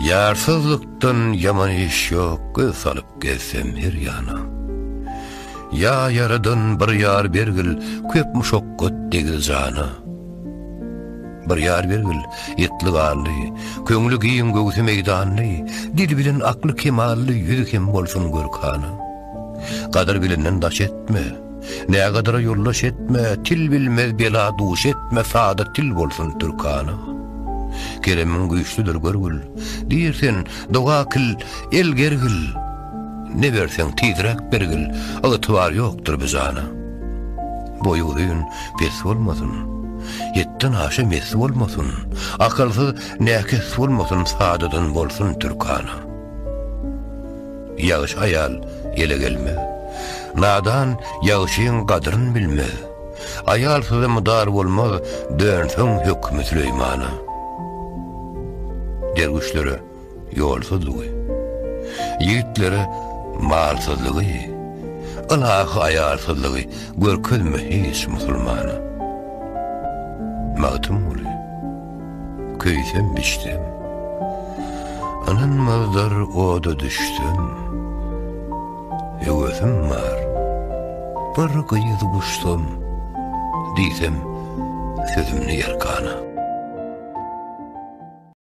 Ýarsyzlykdan ýaman iş ýok, göz salyp gezsem her ýana. Ýa Ýaradan bir ýar bergil, köp muşakgat degdi jana. Bir ýar bergil, etli-ganly, köňli giň göwsi meýdanly, dili bilen akly kemally, ýüzi hem bolsun görkana. Gadyr bilenden daş etme, Nägadyra ýoldaş etme, Til bilmez bela duş etme, Sada til bolsun türkana. Keremiň güýçlüdir görgül, Diýr sen, doga kyl, el gergil, Ne berseň tizräk bergil, Ygtybar ýokdur bu jana. Boýy uzyn, pes bolmasyn, Hetden aşa mes bolmasyn, Akylsyz, näkes bolmasyn, Sadadan bolsun türkana. Ýagşy aýal ele gelmez. Nadan ýagşyň gadryn bilmez. Aýalsyza mydar bolmaz, Dönseň hökmi Süleýmana. Derwüşlere ýolsuzlygy, Ýigitlere malsyzlygy, Ylahy aýalsyzlygy Görkezme hiç musulmana. Magtymguly. Köýsem bişsem, Ynanmazlar oda düşsem, Höwesim bar, bir gyz guçsam, Diýsem sözümni erkana.